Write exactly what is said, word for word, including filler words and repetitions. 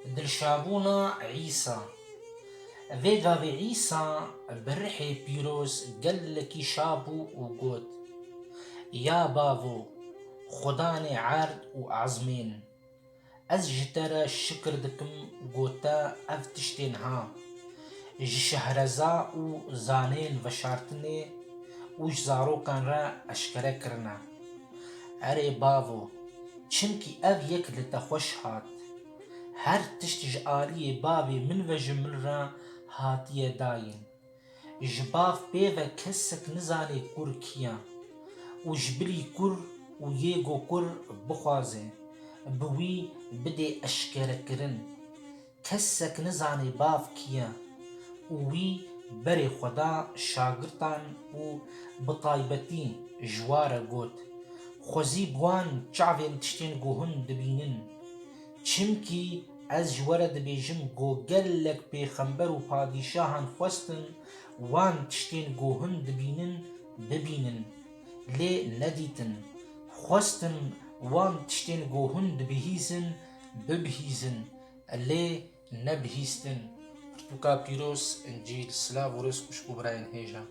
Dilşabûna Îsa. Vê gavê Îsa bi rihê pîroz gelekî şa bû û got, Ya Bavo, Xudanê erd û ezmên, ez ji te re şikir dikim ku te ev tiştên ha ji şehreza û zanên veşartinê û ji zarokan re eşkere kirine. Erê Bavo, çimkî ev yek li te xweş hat. Her tişt ji aliyê Bavê min ve ji min re hatiye dayîn. Ji Bav pê ve kesek nizane kur kî ye û ji bilî kur û yê go kur bixwaze, bi wî bidê eşkerekirin. Kesek nizane Bav kî ye û wî berê xwe da şagirtan û bi taybetî ji wa re got, Xwezî bi wan çavên tiştên ku hûn dibînin. Çimkî ez ji we re dibêjim ku gelek pêxember û padîşahan xwestin wan tiştên ku hûn dibînin, bibînin, lê nedîtin. Xwestin wan tiştên ku hûn dibihîzin, bibihîzin, lê nebihîstin. Pirtûka pîroz, Încîl. Silav û rêz xwişk û birayên hêja.